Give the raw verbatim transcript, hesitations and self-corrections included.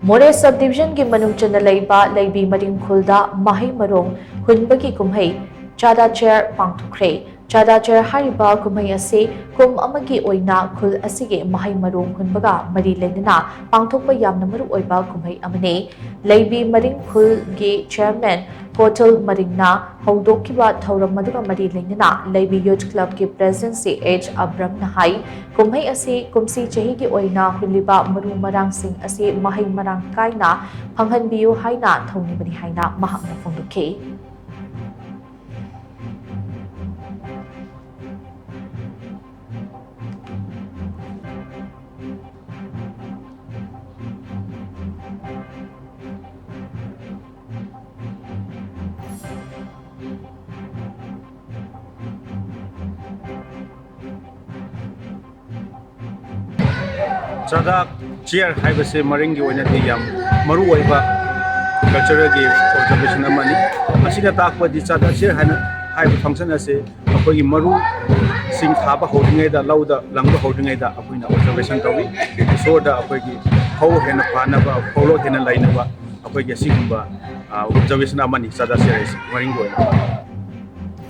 ꯃꯣꯔꯦ ꯁꯕ ꯗꯤꯕꯤꯖꯟꯒꯤ ꯃꯅꯨꯡ ꯆꯟꯅ ꯂꯩꯕ ꯂꯩꯕꯤ ꯃꯔꯤꯡ ꯈꯨꯜꯗ ꯃꯍꯩ ꯃꯔꯣꯡ ꯍꯨꯟꯕꯒꯤ ꯀꯨꯝꯍꯩ ꯆꯥꯗꯥ ꯆꯦꯔ ꯄꯥꯡꯊꯣꯛꯈ꯭ꯔꯦ꯫ ꯆꯥꯗꯥ ꯆꯦꯔ ꯍꯥꯏꯔꯤꯕ ꯀꯨꯝꯍꯩ ꯑꯁꯤ ꯀꯨꯝ ꯑꯃꯒꯤ ꯑꯣꯏꯅ ꯈꯨꯜ ꯑꯁꯤꯒꯤ ꯃꯍꯩ ꯃꯔꯣꯡ ꯍꯨꯟꯕꯒ ꯃꯔꯤ ꯂꯩꯅꯅ ꯄꯥꯡꯊꯣꯛꯄ ꯌꯥꯝꯅ ꯃꯔꯨ ꯑꯣꯏꯕ ꯀꯨꯝꯍꯩ ꯑꯃꯅꯤ꯫ ꯂꯩꯕꯤ ꯃꯔꯤꯡ ꯈꯨꯜꯒꯤ ꯆꯦꯌꯔꯃꯦꯟ ꯀꯣꯊꯜ ꯃꯔꯤꯡꯅ ꯍꯧꯗꯣꯛꯈꯤꯕ ꯊꯧꯔꯝ ꯑꯗꯨꯒ ꯃꯔꯤ ꯂꯩꯅꯅ ꯂꯩꯕꯤ ꯌꯨꯊ ꯀ꯭ꯂꯕꯀꯤ ꯄ꯭ꯔꯦꯁꯤꯗꯦꯟꯠ ꯁꯤ ꯑꯦꯆ ꯑꯕ꯭ꯔꯝꯅ ꯍꯥꯏ, ꯀꯨꯝꯍꯩ ꯑꯁꯤ ꯀꯨꯝꯁꯤ ꯆꯍꯤꯒꯤ ꯑꯣꯏꯅ ꯍꯨꯜꯂꯤꯕ ꯃꯔꯨ ꯃꯔꯥꯡꯁꯤꯡ ꯑꯁꯤ ꯃꯍꯩ ꯃꯔꯥꯡ ꯀꯥꯏꯅ ꯐꯪꯍꯟꯕꯤꯌꯨ ꯍꯥꯏꯅ ꯊꯧꯅꯤꯕꯅꯤ ꯍꯥꯏꯅ ꯃꯍꯥꯛꯅ ꯐꯣꯡꯗꯣꯛꯈꯤ꯫ ꯆꯥꯗꯥ ꯆꯤꯌꯔ ꯍꯥꯏꯕꯁꯦ ꯃꯔꯤꯡꯒꯤ ꯑꯣꯏꯅꯗꯤ ꯌꯥꯝ ꯃꯔꯨ ꯑꯣꯏꯕ ꯀꯜꯆꯔꯦꯜꯒꯤ ꯑꯣꯕꯖꯔꯕꯦꯁꯟ ꯑꯃꯅꯤ꯫ ꯃꯁꯤꯅ ꯇꯥꯛꯄꯗꯤ ꯆꯥꯗꯥ ꯆꯤꯌꯔ ꯍꯥꯏꯅ ꯍꯥꯏꯕ ꯐꯪꯁꯟ ꯑꯁꯦ ꯑꯩꯈꯣꯏꯒꯤ ꯃꯔꯨꯁꯤꯡ ꯊꯥꯕ ꯍꯧꯗ꯭ꯔꯤꯉꯩꯗ, ꯂꯧꯗ ꯂꯪꯕ ꯍꯧꯗ꯭ꯔꯤꯉꯩꯗ ꯑꯩꯈꯣꯏꯅ ꯑꯣꯕꯖꯔꯕꯦꯁꯟ ꯇꯧꯏ꯫ ꯏꯁꯣꯔꯗ ꯑꯩꯈꯣꯏꯒꯤ ꯐꯧ ꯍꯦꯟꯅ ꯐꯅꯕ, ꯐꯧꯂꯣꯛ ꯍꯦꯟꯅ ꯂꯩꯅꯕ ꯑꯩꯈꯣꯏꯒꯤ ꯑꯁꯤꯒꯨꯝꯕ, ꯑ, ꯑꯣꯕꯖꯔꯕꯦꯁꯟ ꯑꯃꯅꯤ ꯆꯥꯗꯥ ꯆꯤꯌꯔ ꯍꯥꯏꯁꯤ ꯃꯔꯤꯡꯒꯤ ꯑꯣꯏꯅ꯫